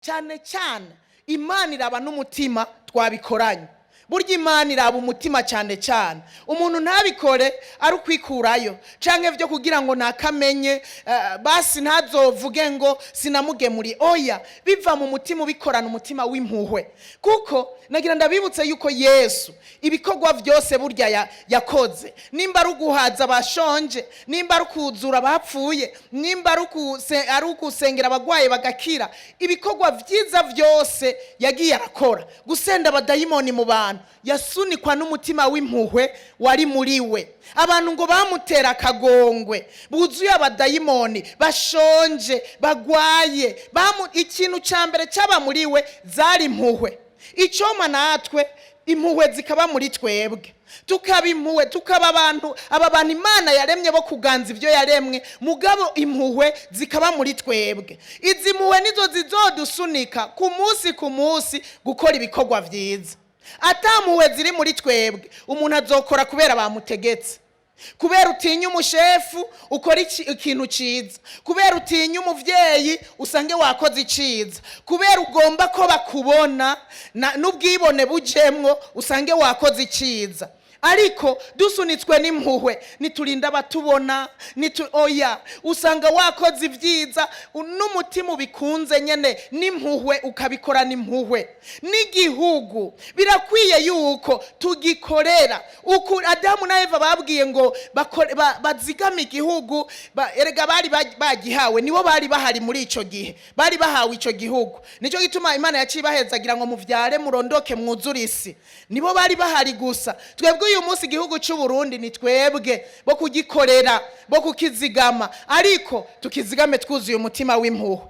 Cyane cyane Imana iraba n'umutima twabikoranye. Burya Imana iraba umutima cyane cyane. Umuntu ntabikore ari ukwikurayo canke byo kugira ngo nakamenye, basi ntazovuge ngo sinamugemuriye. Oya, biva mu mutima, ubikorana umutima w'impuhwe. Kuko nagira ndabibutse yuko Yesu ibikorwa byose burya yakoze, nimba ari uguhaza abashonje, nimba ari ukuzura abapfuye, nimba ari ukusengera abagwaye bagakira, ibikorwa byiza byose yagiye arakora, gusenda abadayimoni mu bantu, yasunikwa n'umutima w'impuhwe wari muri we. Abantu ngo bamutera akagongwe buzuye abadayimoni, bashonje, bagwaye, ikintu cya mbere cyaba muri we zari impuhwe. Icyoma natwe impuhwe zikaba muri twebwe, tukaba impuhwe, tukaba abantu, aba bantu Imana yaremye bo kuganza ibyo yaremwe. Mugabo impuhwe zikaba muri twebwe. Izi mpuhwe nizo zizodusunika ku munsi ku munsi gukora ibikorwa byiza. Ata mpuhwe ziri muri twebwe, umuntu azokora kubera bamutegetse. Kubera utinya umushefu, ukora ikintu cyiza. Kubera utinya umubyeyi, usange wakoze iciza. Kubera ugomba ko bakubona, n'ubwibone bujemwo, usange wakoze iciza. Ariko dusunitswe n'impuhwe, niturinda abatubona, oya, usanga wakoze ibyiza n'umutima ubikunze nyene, n'impuhwe, ukabikorana impuhwe. N'igihugu birakwiye yuko tugikorera. Uku Adamu na Eva babwiye ngo bazigame igihugu, erega bari bagihawe, nibo bari bahari muri ico gihe, bari bahawe ico gihugu. Nico gituma Imana yaciye ibahezagira ngo muvyare, murondoke, mwuzure isi. Nibo bari bahari gusa. Twebwe uyu munsi igihugu cy'u Burundi ni twebwe bo kugikorera, bo kukizigama, ariko tukizigame twuzuye umutima w'impuhwe.